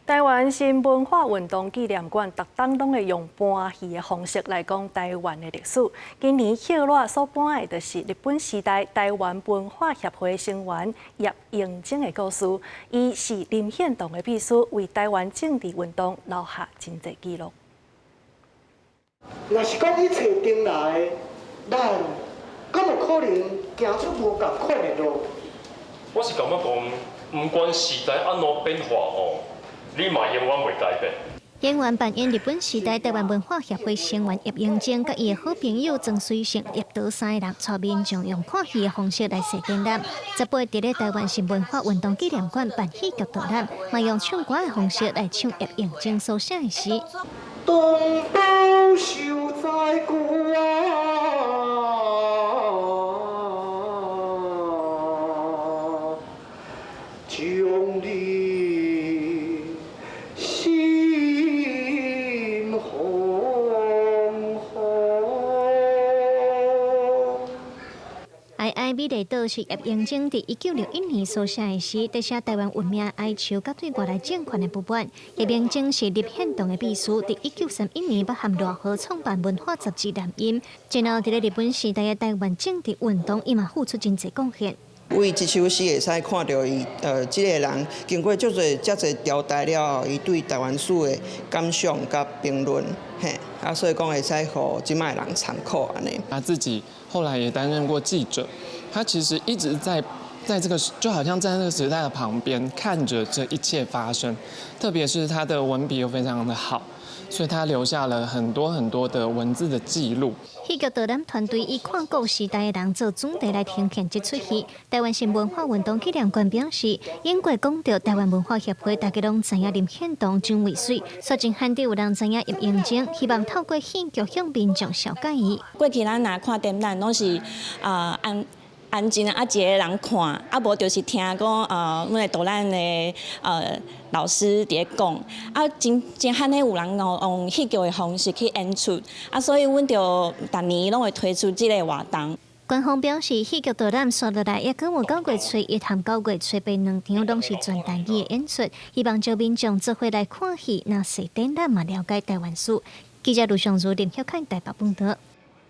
台灣新文化運動紀念館，逐冬攏會用搬戲的方式來講台灣的歷史。今年戲熱所搬的，就是日本時代台灣文化協會成員葉榮錚的故事。伊是林獻堂的秘書，為台灣政治運動留下真濟記錄。若是講一切定來，咱敢有可能行出無仝款的路？我是感覺講，毋管時代按怎變化吼，你嘛永遠袂改變。演員扮演日本時代台灣文化協會成員葉榮錚，佮伊的好朋友曾水成、葉德三个人，帶民眾用看戲的方式來踅展覽。18佇咧台灣新文化運動紀念館辦戲劇導覽，嘛用唱歌的方式來唱葉榮錚所寫的詩。東寶秀在故啊，將你心紅紅。哀哀美麗島是葉榮錚佇1961年所寫的詩，在寫台灣文明哀愁佮對外來政權的不滿。葉榮錚是林獻堂的秘書，佇1931年捌和賴和創辦文化雜誌《南音》，然後佇咧日本時代的台灣政治運動，伊嘛付出真濟貢獻。為這首詩會使看著伊，這个人經過足濟遮濟朝代了後，伊對台灣史的感想佮評論，嘿，啊，所以講會使予這擺的人參考按呢。他自己後來也擔任過記者，他其實一直在這個就好像在那個時代的旁邊看着這一切發生，特別是他的文筆又非常的好，所以他留下了很多很多的文字的記錄。戲劇導覽團隊以看古時代的人做主題來呈現這齣戲。台灣新文化運動紀念館表示，英國講著台灣文化協會，大家攏知影林獻堂、蔣渭水，所以真罕得有人知影葉榮錚，希望透過戲劇向民眾紹介伊。過去咱若看展覽，攏是啊安安靜啊一个人看，啊無就是聽講阮的導覽的老師佇咧講，啊真真罕得有人用戲劇的方式去演出，啊所以阮就逐年攏會推出這个活動。官方表示，戲劇導覽紲落來，抑閣有9月初一和9月初八兩場，攏是全台語的演出，希望招民眾做伙來看戲，若踅展覽嘛了解台灣史。記者盧尚如、林曉凱台北報導。